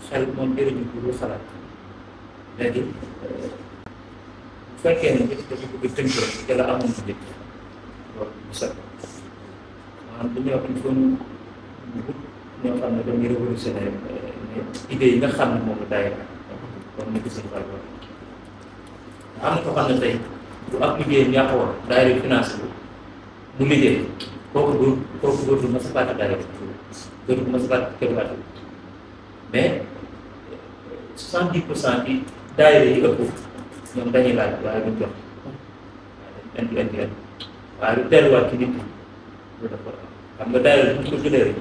xel moom jëriñu bu dul xalaat léegi bu fekkee ne nit dafa bëgg tënk rek te la amoon ci dëkk loolu du soppi maanaam bu ñuy wax il faut ñoo xam ne dañuy révolutionner idée yi nga xam ne moom la daayira comme ni ko sëñ Fall wax am na ko xam ne tey bu ab liggéeyam yàqoon daayira financé mu liggéey kooku dootul ma sa baata daayira dootul ma sa baata kéemaat mais 70% ci daayira yi ëpp ñoom dañuy laaj waaye duñ jox indi waaye lu delluwaat ci nit ñi lu dafa xam nga daayira bu ñu ko jëlee rek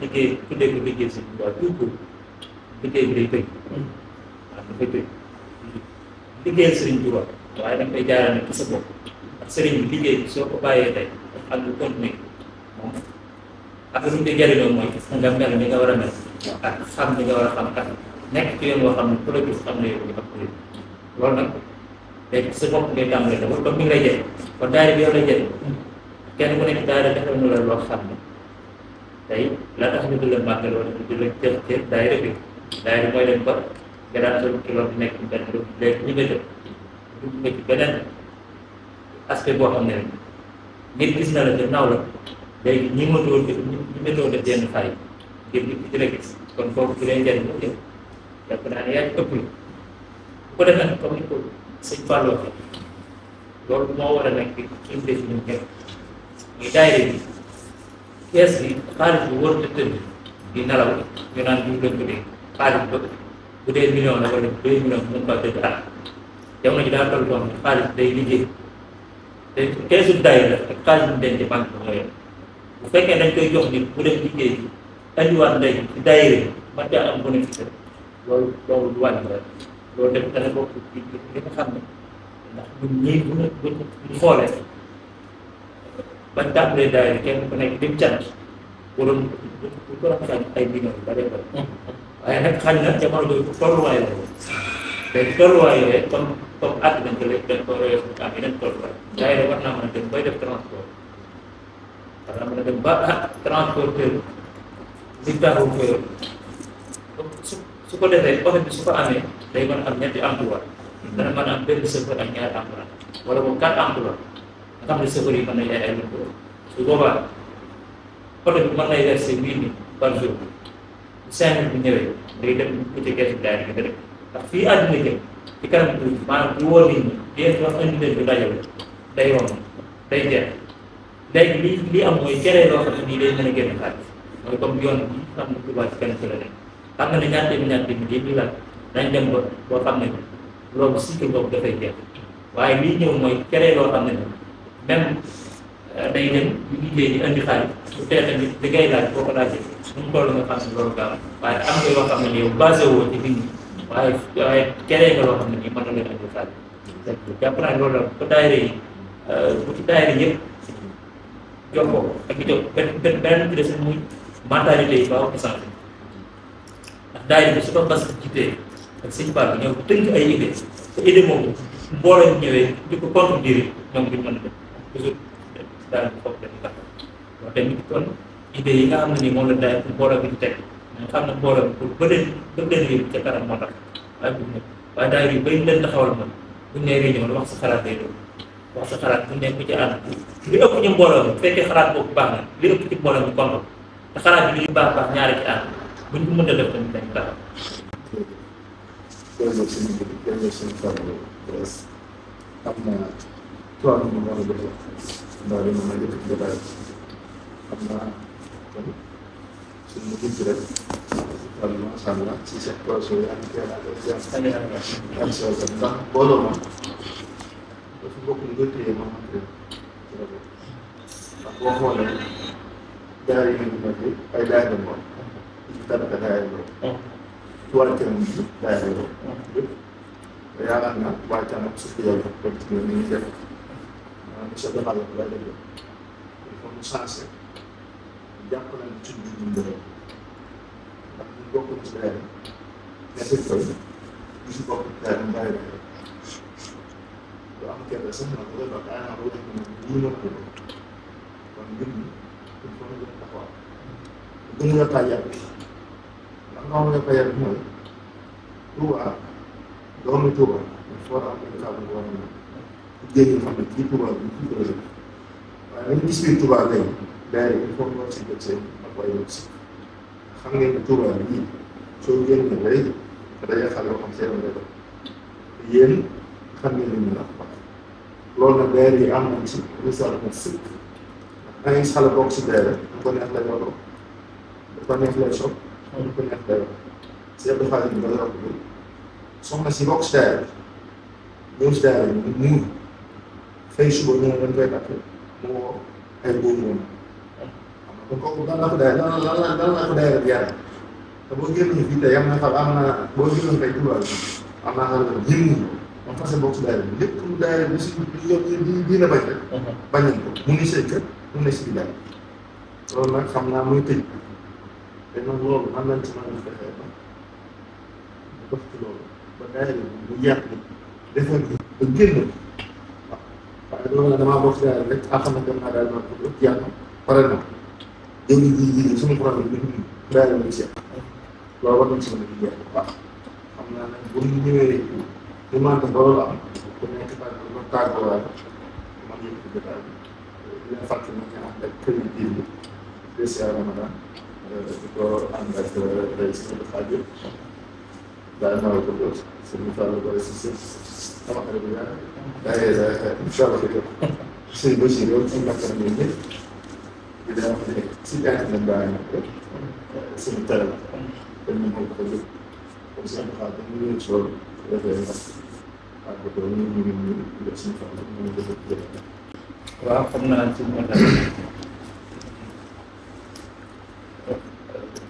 tuddee ko liggéey si waaw toujours liggéey bi day tëj waaw dafay tëj liggéeyal sëriñ bi wax waaye da nga koy jaarale ci sa bopp ndax sëriñ bi liggéey bi soo ko bàyyee tey ak lu continuer moom ak lu ñu koy jëriñoo mooy nga mel ni nga war a mel ak xam ni nga war a xam ak nekk ci yoon boo xam ne productif xam ne yow ñu ak loolu nag léegi sa bopp ngay tàmbalee dafa comme mi ngi lay jël kon daayira bi yow lay jël kenn ku nekk daayira defal nu la loo xam ne tey la tax ñu di la màggal wala di la jël cër daayira bi mooy dem ba nga daan sol kilo bi nekk ci benn léegi ñu nga jël dugg nga ci beneen aspect boo xam ne nit gis na la te naw la léegi ñi mënoo def yenn fay ngir nit ki di la gis kon foofu di lay njëriñ la yow jàpp naa ne yaa ci ëpp la bu ko defee nag comme ni ko sëñ Fallou waxee loolu moo war a nekk suñu def ñun ñëpp muy daayira bi kees bi xaalis bi warut a tëdd di nelaw ñu naan ñu lañ ko dégg xaalis ba bu dee million la wala 2 millions mën faa tëdd at jamono ji daa toll doon xaalis day liggéey te keesu daayira ak xaalis bu denc banque bi mooy bu fekkee dañ koy jox nit bu def liggéey bi andiwaat ndey ci daayira bi man caa am bénéfice loolu du wàññi la loolu def dana bokk ci li nga xam ne ndax ñun ñii buñ xoolee bañ tàmbalee daayira kenn ku nekk dim cant waroon bu ko rafetal ay millions yu bëree bëri waaye nag xañ na jamono jooju tolluwaay la woon léegi tolluwaay yooyu comme àgg nañ ko léegi dañ ko royee suñu am yeneen tolluwaay daayira war naa mën a dem bay def transport war naa mën a dem ba transporteur li taxul ko yor su ko defee oto bi su ko amee day mën a am ñetti emploi dana mën a am benn chauffeur ak ñaari emploi wala moom 4 emploi nga xam ne chauffeur yi mën nañ ay emploi su boobaa oto bi mën nay verser 1000 par jour bu 5000 bu ñëwee day dem ko ci keesu daayira bi rek ndax fii àdduna jëm ci kanam tuuti maanaam bu wóor nit ñi di leen wax indi leen bi dajale day romb day jeex léegi li am mooy keree loo xam ne nii day mën a génn xaalis mooy comme yoon bi xam ne Touba ci kanam ci la nekk xam nga ne ñaata bi lii laaj dañ dem ba boo xam ne loolu cycle boobu dafay jeex waaye lii ñëw mooy keree loo xam ne même day dem ñu liggéey di indi xaalis bu tee tamit li ngay laaj boo ko laajee nu mu toll nga xam ne loolu gaaw waaye am nga yoo xam ne yow basé woo ci nit ñi waaye keree nga loo xam ne nii mën na leen indi xaalis jàpp naa loolu la ko daayira yi bu ci daayira yëpp jox ko ak i jox benn bi des muy mentalité yi baaw ko changé ndax daayira bi su ko bas jiitee ak sëñ Ba bi ñëw tënk ay idée te idée moomu mbooloo ñu ñëwee di ko contredire ñoom duñ mën a def toujours daal di foofu dañuy tax loolu tamit kon idée yi nga xam ne nii moom la daay mbooloo bi di teg nga xam ne mbooloo bi pour ba leen yëpp ca kanam moo tax waaye daayira yu bëri leen taxawal moom buñ nee réunion la wax sa xalaat day doon wax sa xalaat bu nekk ci ànd li ëpp ci mbooloo mi bu fekkee xalaat boobu baax na li ëpp ci mbooloo mi kontaan te xalaat bi li baax ñaari ci ànd buñ ko mën a def tamit dañ taxaw. jërëjëf suñu Fallou am na 3 minutes moo la joxe ndax dina mën a jël jotaay xam naa kon suñu mujj rek wala macha allah si seen projet yi ak teel a ak soo ko ndax booloo ma dafa bokk lu nga téye ma xam ci la bokk ndax boo xoolee daara yi ngeen nekk ay daara moom ci tanaka daara loolu ci wàllu keneen bi daara loolu yëpp te yaakaar naa waa Thiam ak suuf yow comme ci ni ñu def monsieur Demba lay def il faut ñu changé jàpp nañu ci dundee ndax ñu bokk ci daara nekk koy ñu si bokk ci daara mbay la lu am kenn sax na ko ba daanaka lu nekk ñu mën ko kon mbir mi il faut ñu gën a taxawal gën a tàyyaat bi ndax nga xam ne tàyyaat bi mooy Touba doomu Touba il faut am benn kàddu boo xam ne ku génn xam ne kii Touba bi kii Touba waaye nañu gis biir Touba léegi daara il faut ñu si jot seen ak waaye si xam ngeen ne Touba bii soo génnee léegi te dañuy xam yoo xam seen mbéy yéen xam ngeen ne ñu la loolu nag daara yi am nañ ci misaal na sëkk da ngay xale bokk si daara du ko neex lay yoro du ko neex lay sopp du ko neex lay yoro si yëpp dafa leen bëri rek soxna si bokk si daara ñëw si daara yi muur xëy suba ñu ne dañ koy takk mu woo ay boobu moom kon kooku lan la ko daara lan la ko daara bi yàlla te boo génnoon fii tey am na fa am na boo génnoon tey Touba bi am naa xam ne ñun moom fas bokk si daara bi lépp lu daara bi si di la bañ rek bañ nañ ko mu ngi seen kër mu ngi si daara loolu nag xam naa muy tëj te nag loolu man lañ ci mën a fexee ba mu dox ci loolu ba daara bi mu yàq defar bi ba génn waaw waaye loolu nag damaa bokk si daara rek xam ne dem naa daal ma ko yàq pare na jëli ji suñu problème bi ñu daara bi si loolu war nañ si mën a liggéey bu baax xam naa nag bu ñu ñëwee ñu mante ba loolu am ku nekk tàggoo waaye man yëpp ci jotaay bi di leen fàttali ñu ànd ak kër yi diir bi spécial Ramadan di ko ànd ak suñu xaajul daal naa ko ko suñu fàllu ko si si sama xarit bi yaa incha allah suñu dossier yow suñu nakar ñu ñëpp di leen wax ne si internet baa ngi ko suñu télé la kon ñu mën ko jóg comme si am xaar ñu ngi sol defee ak ko ñu def suñu fàllu ñu def waaw xam naa ci moo tax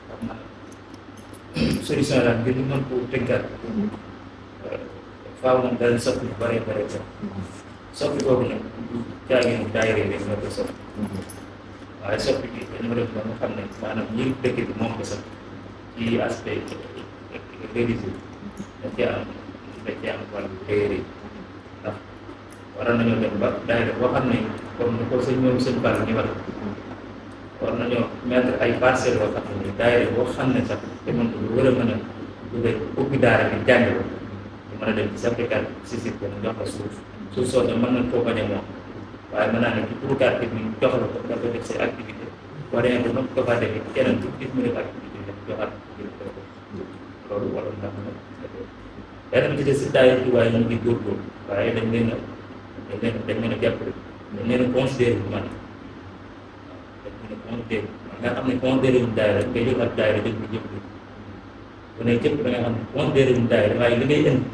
xam naa solution daal ngir ñu mën ko tënkaat faaw nag daal soppi lu bare bare soppi boobu nag caagin daayira yi ñoo ko soppi waaye soppi bi dañoo def ba nga xam ne maanaam ñi dëkk bi moom ko soppi ci aspect religieux da cee am wàllu téere ndax waroon nañoo dem ba daayira boo xam ne comme ni ko ñoom sëñ Fall ñu war nañoo mettre ay parcelles yoo xam ne daayira boo xam ne sax te mën ko war a mën a dugal ubbi daara bi jàng ko ñu mën a dem ci certificat si site bi jox la suuf soo mën nañ koo bañ a moom waaye mën naa ne ci turu carte bi jox la ko nga ko def say activité boo demee ba noppi ko faa defee keneen du gis mu def activité def joxaat loolu waroon na mën a beneen bi ci des si daayira Touba yi ñu ngi góorgóorlu waaye dañ leen a jàppale dañ leen a considéré bu man dañ leen a considéré nga xam ne considéré wuñ daayira ngay jël ak daayira jël bi jëpp bu ne jëpp da nga xam ne considéré wuñ daayira waaye li ngay indi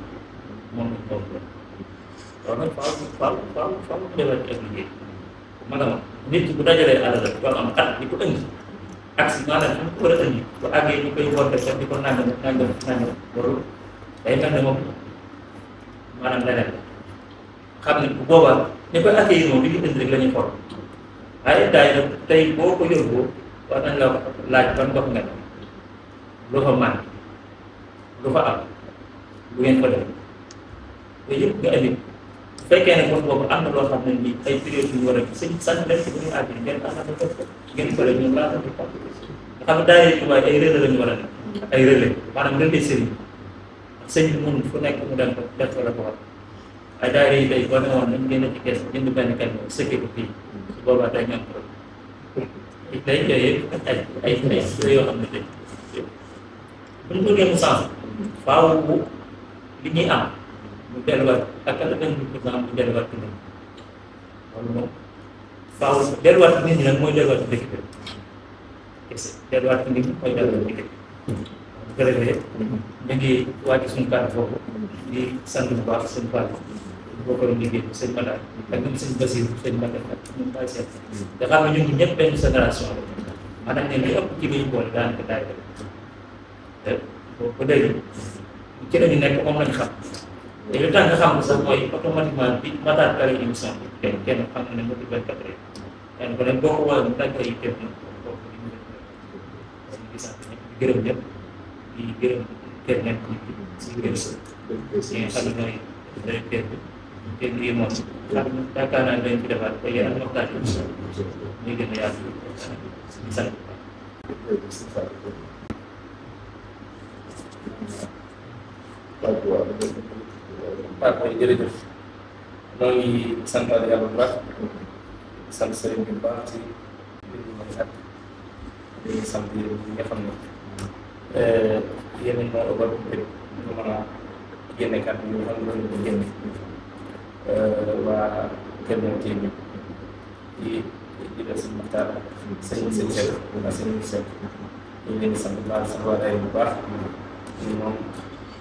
moom lañ moom la loolu nag faaw mu defar ci ak liggéey maanaam nit ki bu dajalee alal la am at di ko indi ak si maanaam fi mu ko war a indi bu àggee ñu koy woote sax di ko nangam loolu day mel ne moom maanaam leneen xam ne bu boobaa ñu koy accueillir moom li ñu indi rek la ñuy xool waaye daayira tey boo ko yóbboo war nañ la laaj ban ndox nga lu fa man lu fa am lu ngeen fa def yooyu yëpp nga indi bu fekkee ne kon boobu am na loo xam ne nii ay période yu ñu war a sëñ sant leen ci bu ñu àgg ngeen am na ko ngeen ko la ñu laata di ko nga xam ne daayira Touba ay relais la ñu war a def ay relais maanaam relais sëriñ sëñ bi mun fu nekk mu dem ko def la ko wax ay daayira yi tey boo ne woon nañ génn ci kees jënd benn kenn sëkkee ko fii su boobaa day ñoom trop day yooyu ay yoo xam ne tey bu ñu bëggee mu sens faaw li ñuy am mu delluwaat ak 90% mu delluwaat ci nit ñi loolu moom faaw delluwaat ci nit ñi nag mooy delluwaat ci dëkk bi kese delluwaat ci ndig mooy delluwaat ci ndig bu ko defee ñu ngi wàcc suñu kàddu foofu di sant bu baax seen Fall bokkoon liggéey bi sëñ Mada ak ñun sëñ Basir sëñ Mada ak ñun Baye Seck nga xam ne ñun ñëpp benn génération la maanaam ne li ëpp ci li ñu boole daanaka daay te ba léegi ci la ñu nekk moom lañ xam te li tax nga xam ko sax mooy automatiquement bi Matar kare émission bi kenn xam na ne moo di 24 heures kenn ku ne boo ko woowee mu daj ay teew na kooku li ñu def di sant ñëpp di gërëm ñëpp di gërëm kër nekk si gërëm ñi nga xam ne mooy directeur bi te lii moom xam yaakaar naa dañ ci defaat te yeneen waxtaan yi ñu gën a yaatu di sant waaw jërëjëf ñoo ngi santal yàlla bu baax sant sëriñ bi bu baax ci mbir mi mooy at di sant yéen ñi nga xam ne yéen moo ëppal rek ñu mën a génne kàddu yi nga xam ne ko génne waa Kër Moussa Dieng di def sëñ Maxtaar sëñ Seck ak sëñ Seck ñu ngi leen di sant bu baax sant waa day bu baax ñu moom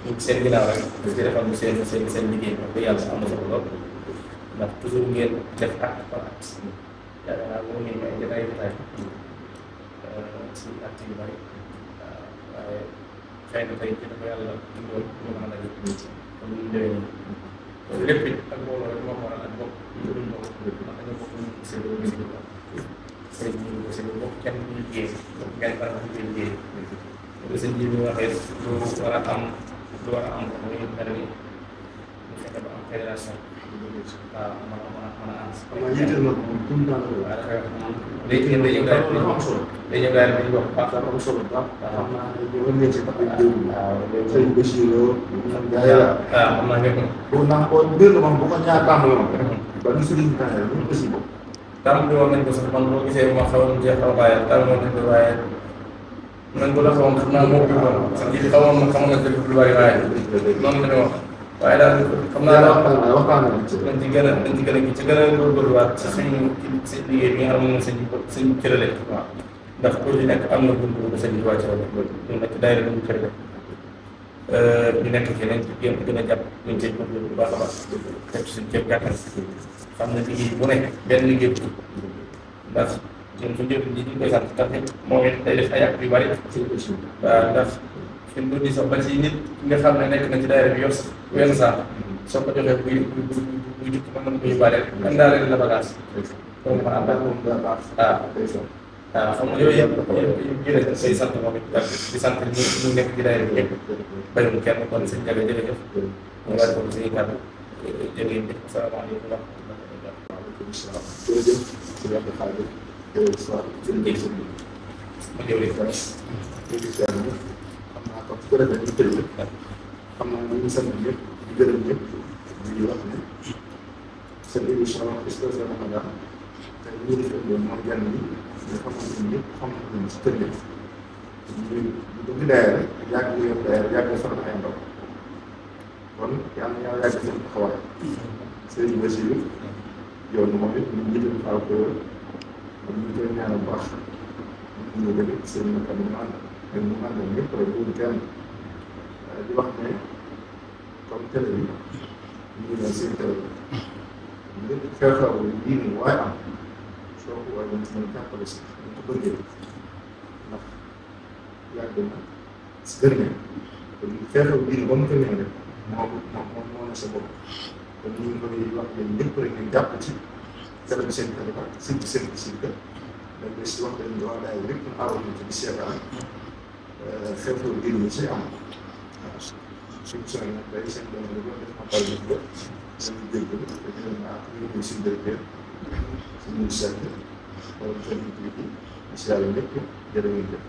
ñu seen ginnaaw rek di defal ñu seen liggéey bi ba yàlla am na solo lool ndax toujours ngeen def acte par acte yaakaar naa moom ngeen ay jotaay si acte yu bari waaye xëy na tey dafa yàlla dundoon ñu mën a laaj comme ni ñu demee nii lépp it ak mbooloo rek moo ko waral ak bopp ñu dul ñëw ndax dañoo bokk ñu seen seen ñu seen bopp kenn ñu liggéey ngeen faral di liggéey sëñ bi ñu waxee lu war a am muy mel ni ñu fexe ba am fédération waaw mën a am yitteel na ko moom tout le temps waaw dafay wax léegi ngeen day ñëw daal day ñëw daal dañuy wax baax dafa am solo baax xam naa ne ñu mën si tax a waaw sëñ Bachirou gaa yi la waaw xam naa ngeen bu naa ko mbir la moom bu ko ñaar tàmbali moom ba ñu sëriñ tànn ñu aussi bopp tàmbali woon nañ ko sax man boo gisee ma xawoon jeex xaw bàyyi tàmbali woon nañ ko waaye man bu la xawoon xam naa moo bi woon sa ji xawoon na xam nga dëgg lu bari waaye noonu la ñu wax waaye daal xam naa daal waxtaan nañ ci dañ ci gën a kii ci gën a góorgóorluwaat ci suñu ci liggéey bi nga xam ne moom sëñ cërale waaw ndax pour di nekk am na buntu bu sëñ bi wàcce woon ñun nag ci daayira lañu cërale ñu nekk ci nañ ci gën a jàpp ñu cee góorgóorlu bu baax a baax teg suñu ceeb gàttal xam ne liggéey bu nekk benn liggéey bu ndax ñun suñu jëf ji ñu koy sant ndax moom it day def ay actes yu bari waaw ndax fi mu di sax ba ci nit nga xam ne nekk na ci daayira bi yor sax wenn saa soo ko joxee buy jukki mën na ko yóbbaale indaale la bagage donc ma àndal moom daa baax waaw xam nga yooyu yëpp jërëjëf say sant moom it di sant ñu nekk ci daayira bi yëpp bañul kenn kon sëñ Jaga jërëjëf ñu war ko suñu kàddu jërëjëf asalaamaaleykum wa rahmatulah. waaleykum salaam jërëjëf sëñ Abdou Khadir jërëjëf ma jëwlee xam naa kon su ko defee ñu tëjee xam naa ñu ngi sant ñëpp di gërëm ñëpp di wax ne seen émission spéciale Ramadan te ñu ngi ëndoon mooy gan yi nga xamante ni ñëpp xam nañu si kër yi ñu bëgg daayira rek yàgg ñu yor daayira yàgg faral ay ndaw kon yàlla na yàlla yàgg seen taxawaay sëriñ Bassirou yow moom it ñu ngi leen faaw ko kon ñu koy ñaanal bu baax ñu ngi dëgg seen makam ñu ànd ak ñu ànd ak ñëpp rek bu kenn di wax ne comme télé bi ñu ngi leen seen télé lépp xew-xew yi nii waaye am soo ko waaye mën a jàppale si ñu ko bëggee ndax yàgg na si gën ne kon xew-xew bii nii ba mu ko ñëwee rek moo ne sa bopp kon ñu ngi koy wax ne ñëpp rek ngeen jàpp ci télé bi seen télé ba seen si que donc si wax dëgg waa daay lépp ñu aawal ci di seetaan xew-xew bii nii si am waaw suñu sonné nag day seen doon la def appel bi ba dañuy dégg te ñu ne ah ñu ngi suñu directeur suñu seet wala seen kii bi si yàlla lépp jërë ngeen jëf